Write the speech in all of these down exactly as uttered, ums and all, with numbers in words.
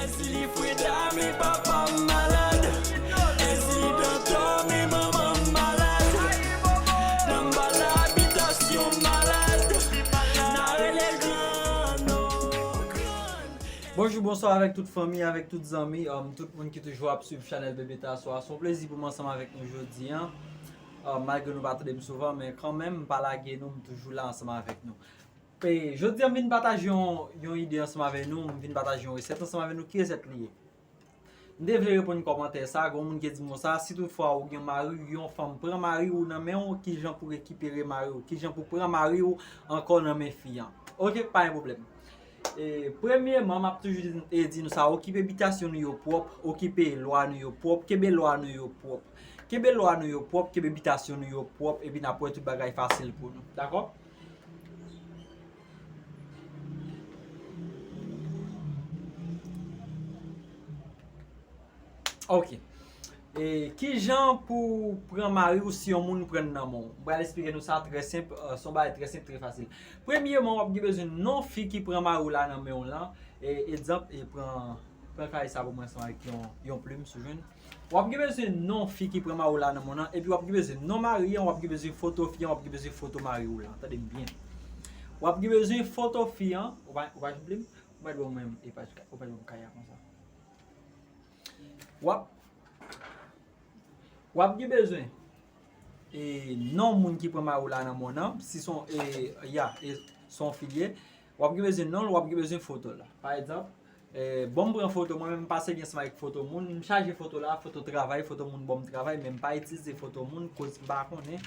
Èzili Freda, men papa m malad. Èzili Dantor, men manman m malad. Nan bal abitasyon malad. N a rele gran non, gran. Bonjou, bonswa avèk tout fanmi, avèk tout zanmi, um, tout moun ki toujou ap swiv chanèl Bebe Tasso a. Se yon plezi pou mwen ansanm avèk nou jodi a. Um, malgre nou pa tande m souvan, men kanmenm, m pa lage nou, m toujou la ansanm avèk nou. E, jodi a, m vin pataje yon, yon ide ansanm avèk nou, m vin pataje yon resèt ansanm avèk nou. Ki resèt li ye? M te vle reponn kòmantè sa, gen yon moun ki di m konsa, si toutfwa ou gen mari, yon fanm pran mari w nan men w, kijan pou rekipere mari w? Kijan pou pran mari w ankò nan men fi an? Oke, pa gen pwoblèm. E, premyèman, m ap toujou di, e, di nou sa, okipe bitasyon nou yo pwòp, okipe lwa nou yo pwòp, kenbe lwa nou yo pwòp. Kenbe lwa nou yo pwòp, kenbe bitasyon nou yo pwòp, epi n ap wè tout bagay fasil pou nou. Dakò? Ok. E kijan pou pran mari w si yon moun pran nan men w? M pral esplike nou sa trè senp, euh, se yon bagay trè senp, trè fasil. Premyèman, w ap gen bezwen non fi ki pran mari w la nan men w lan. E, egzanp, e pran, pran kay sa pou mwen ansanm avèk yon, yon plim si w jwenn. W ap gen bezwen non fi ki pran mari w la nan men w lan, epi w ap gen bezwen non mari an, w ap gen bezwen foto fi an, w ap gen bezwen foto mari w lan. Tande m byen. W ap gen bezwen foto fi an, ou pa, ou pa jwenn plim? Ou pa jwenn menm, e pa, ou pa jwenn kay la konsa. W ap, w ap gen bezwen, e, non moun ki pran mari w la nan men w lan, si se yon, e, ya, e, se yon fi l ye, w ap gen bezwen non l, w ap gen bezwen foto l la. Pa egzanp, e, bon, m pran foto, mwen menm m pase byen ansanm avèk foto moun, m chaje foto la, foto travay, foto moun ban m travay, men m pa itilize foto moun, koz m pa konnen.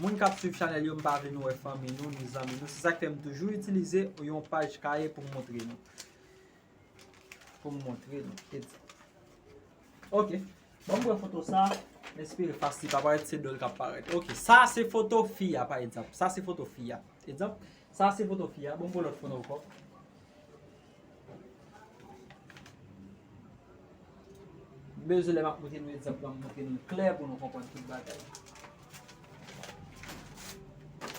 Moun k ap swiv chanèl yo, m pa vle nou wè fanmi nou, ni zanmi nou. Se sa k fè m toujou itilize yon paj kaye pou m montre nou. Pou m montre nou. Egzanp. Ok. Bon, m pran foto sa. M espere fas li pa parèt, se do l k ap parèt. Ok. Sa se foto fi a, pa egzanp. Sa se foto fi a. Egzanp. Sa se foto fi a. Bon, m pran lòt foto ankò. M bezwen lè m ap montre nou egzanp lan, m montre nou l klè pou nou konprann tout bagay.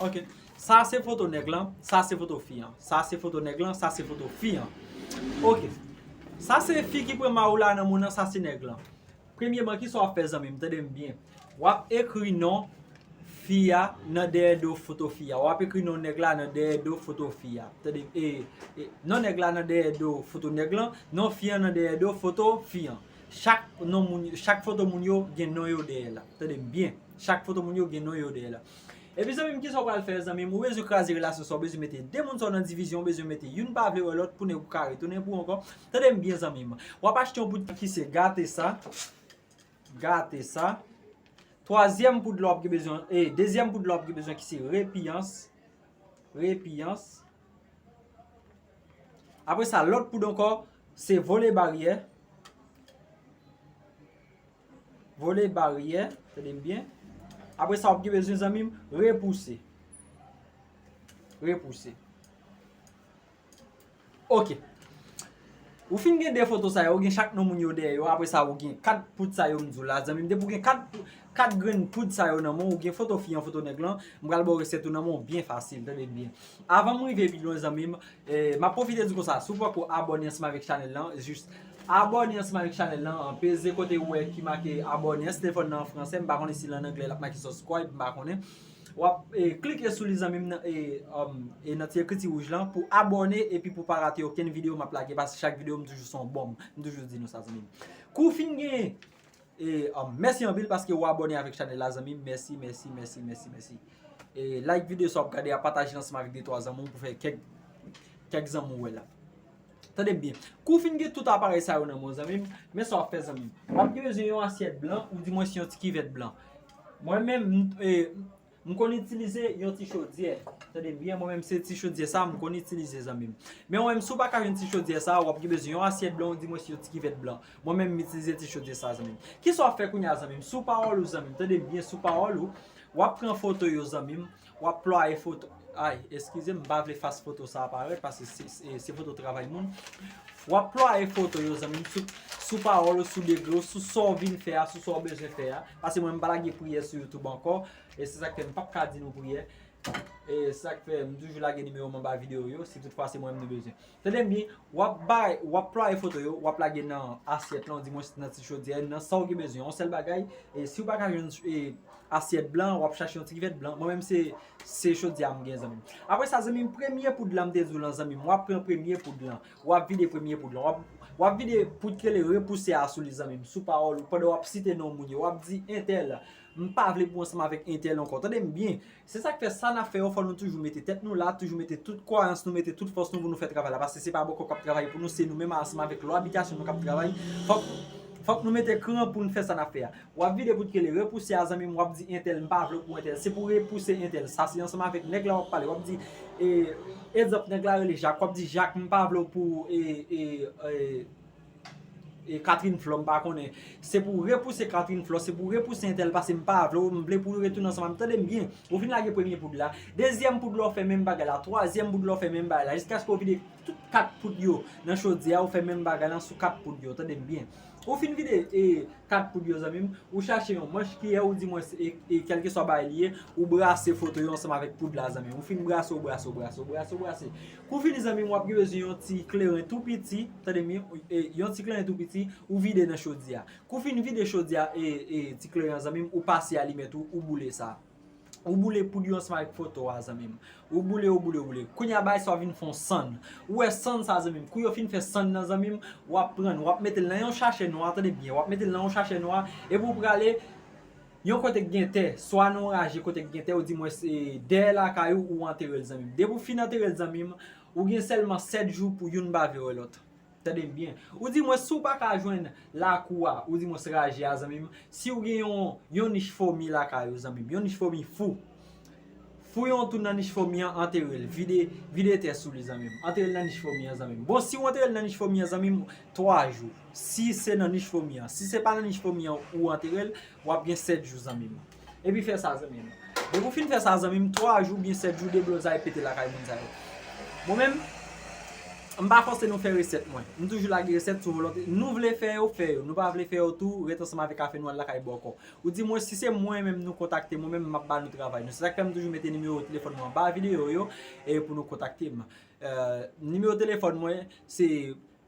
Ok. Sa se foto nèg lan, sa se foto fi an. Sa se foto nèg lan, sa se foto fi an. Ok. Sa se fi ki pran mari w la nan men w lan, sa se nèg lan. Premyèman, kisa w ap fè, zanmi m? Tande m byen. W ap ekri non fi a nan dèyè do foto fi a. W ap ekri non nèg la nan dèyè do foto fi a. Tande, e, e, non nèg la nan dèyè do foto nèg lan, non fi an nan dèyè do foto fi an. Chak non moun, chak foto moun yo gen non yo dèyè la. Tande m byen. Chak foto moun yo gen non yo dèyè la. Epi zanmi m, kisa w pral fè, zanmi m? Ou bezwen kraze relasyon sa, ou bezwen mete de moun sa nan divizyon, ou bezwen mete youn pa vle wè lòt pou nèg ou ka retounen pou ankò. Tande m byen, zanmi m. W ap achte yon poud ki se gate sa. Gate sa. Twazyèm poud la w ap gen bezwen, e, dezyèm poud la w ap gen bezwen ki se repiyans. Repiyans. Apre sa, lòt poud ankò, se vole baryè. Vole baryè, tande m byen. Apre sa, w ap gen bezwen, zanmi m, repouse. Repouse. Ok. Ou fin gen de foto sa yo, ou gen chak non moun yo dèyè yo, apre sa ou gen kat poud sa yo m di w la, zanmi m, depi ou gen kat, kat grenn poud sa yo nan men w, ou gen foto fi an, foto nèg lan, m pral ba w resèt ou nan men w byen fasil, tande byen. Avan m rive pi lwen, zanmi m, eh, m ap pwofite di konsa, si w poko abòne ansanm avèk chanèl lan, jis abòne ansanm avèk chanèl lan, peze kote ou wè ki make abòne an, se telefòn nan an fransè, m pa konnen si l an anglè l ap make subscribe, m pa konnen. W ap, e, klike sou li, zanmi m, nan, e, um, e nan ti ekriti wouj lan pou abòne epi pou pa rate okenn videyo m ap lage, paske chak videyo m toujou se yon bòm. M toujou di nou sa, zanmi m. Kou w fin gen, e, um, mèsi anpil paske w abòne avèk chanèl la, zanmi m. Mèsi, mèsi, mèsi, mèsi, mèsi. E, like videyo sa w ap gade a, pataje l ansanm avèk de twa zanmi w pou fè kèk, kèk zanmi w wè la. Tande m byen. Kou w fin gen tout aparèy sa yo nan men w, zanmi m, men sa w ap fè, zanmi m. W ap gen bezwen yon asyèt blan, oudimwens yon ti kivèt blan. Mwen menm, m, e, m konn itilize yon ti chodyè. Tande m byen, mwen menm se ti chodyè sa m konn itilize, zanmi m. Men ou menm, si w pa ka jwenn ti chodyè sa, w ap gen bezwen yon asyèt blan, oudimwens yon ti kivèt blan. Mwen menm, m itilize ti chodyè sa, zanmi m. Kisa w ap fè kounye a, zanmi m? Sou pawòl ou, zanmi m, tande m byen, sou pawòl ou, w ap pran foto yo, zanmi m, w ap plwaye foto. Ay, eskize m, m pa vle fas foto sa a parèt, paske se, se, se foto travay moun. W ap plwaye foto yo, zanmi m, sou, sou pawòl ou, sou degre w, sou sa w vin fè a, sou sa w bezwen fè a. Paske mwen, m pa lage priyè sou YouTube ankò, e se sa k fè m p ap ka di nou priyè. E sa k fè m toujou lage nimewo m anba videyo yo, si toutfwa se mwen menm nou bezwen. Tande m byen, w ap bay, w ap plwaye foto yo, w ap lage nan asyèt lan, di mwen nan ti chodyè, nan sa w gen bezwen. Yon sèl bagay, e si w pa ka jwenn e, asyèt blan, w ap chache yon ti kivèt blan. Mwen menm se, se chodyè a m gen, zanmi m. Apre sa, zanmi m, premye poud lan m te di w lan, zanmi m, w ap pran premye poud lan. W ap vide premye poud lan. W ap, w ap vide poud ki rele repouse a sou li, zanmi m. Sou pawòl ou, pandan w ap site non moun yo, w ap di entèl, m pa vle pou ansanm avèk entèl ankò. Tande m byen. Se sa k fè sa n ap fè yo, fò nou toujou mete tèt nou la, toujou mete tout kwayans nou, mete tout fòs nou pou nou fè travay la. Paske se pa bòkò k ap travay pou nou, se nou menm ansanm avèk lò ablikasyon nou k ap travay. Fòk, fòk nou mete kran pou n fè sa n ap fè a. W ap vide poud ki rele repouse a, zanmi m, w ap di entèl, m pa vle w pou entèl. Se pou repouse entèl. Sa se ansanm avèk nèg la w ap pale. W ap di, e, egzanp, nèg la rele Jak. W ap di Jak, m pa vle w pou, e, e, e, e Catherine Flor, m pa konnen. Se pou repouse Catherine Flor, se pou repouse entèl, paske m pa vle w, m vle pou w retounen ansanm avè m. Tande m byen. Ou fin lage premye poud la. Dezyèm poud la, w fè menm bagay la. Twazyèm poud la, w fè menm bagay la. Jiskaske w vide tout kat poud yo nan chodyè a, ou fè menm bagay la sou kat poud yo. Tande m byen. Ou fin vide e, kat poud yo, zanmi m, ou chache yon manch kiyè, ou di mwen se, e, e, kèlkeswa bagay li ye, ou brase foto yo ansanm avèk poud la, zanmi m. Ou fin brase, ou brase, ou brase, ou brase, ou brase. Kou fini, zanmi m, w ap gen bezwen yon ti kleren tou piti, tande m byen, e, yon ti kleren tou piti, ou vide nan chodyè a. Kou fin vide chodyè a, e, e, ti kleren an, zanmi m, ou pase alimèt ou, ou boule sa. Ou boule poud yo ansanm avèk foto a, zanmi m. Ou boule, ou boule, ou boule. Kounye a, bagay sa a vin fè yon sann. Ou wè sann sa, zanmi m. Kou yo fin fè sann nan, zanmi m, w ap pran, w ap mete l nan yon sachè nwa, tande byen, w ap mete l nan yon sachè nwa, epi w prale yon kote k gen tè, swa nan yon raje kote k gen tè, ou di mwen se dèyè lakay ou, ou antere l, zanmi m. Depi w fin antere l, zanmi m, ou gen sèlman sèt jou pou youn pa vle wè lòt. Tande m byen. Ou di mwen si w pa ka jwenn lakou a, ou di mwen se raje a, zanmi m. Si w gen yon, yon nich fomi lakay ou, zanmi m, yon nich fomi, fou. Fouye yon twou nan nich fomi an, antere l, vide, vide tè sou li, zanmi m. Antere l nan nich fomi an, zanmi m. Bon, si w antere l nan nich fomi an, zanmi m, twa jou. Si se nan nich fomi an. Si se pa nan nich fomi an ou antere l, w ap gen sèt jou, zanmi m. Epi fè sa, zanmi m. Depi w fin fè sa, zanmi m, twa jou oubyen sèt jou, deblozay pete lakay moun sa yo. Mwen menm, m pa fòse nou fè resèt mwen. M toujou lage resèt sou volonte. Nou vle fè yo, fè yo. Nou pa vle fè yo tou, ret ansanm avèk afè nou, al lakay bòkò. Ou di mwen, si se mwen menm nou kontakte, mwen menm m ap ba nou travay nou. Se sa k fè m toujou mete nimewo telefòn mwen anba videyo yo, e pou nou kontakte m. E, nimewo telefòn mwen, se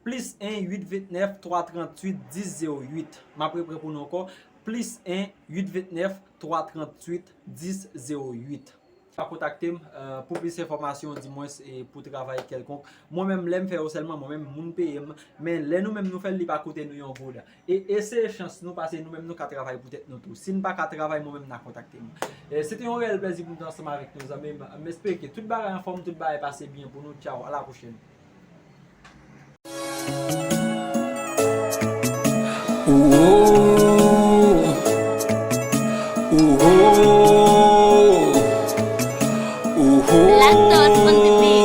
plis en uit vennèf twa tranntuit dis zewo uit. M ap reprann pou nou ankò, plis en uit vennèf twa tranntuit dis zewo uit. Pa kontakte m, e, pou plis enfòmasyon, di mwen, e, pou travay kèlkonk. Mwen menm, lè m fè yo sèlman, mwen menm, moun peye m. Men lè nou menm nou fè l, li pa koute nou yon goud. E, e se chans nou, paske nou menm nou ka travay pou tèt nou tou. Si n pa ka travay, mwen menm n a kontakte m. E, se te yon reyèl plèzi pou m te ansanm avèk nou, zanmi m. M espere ke tout bagay anfòm, tout bagay pase byen pou nou. Tchaw, a la pwochèn. Black Thought on the beat.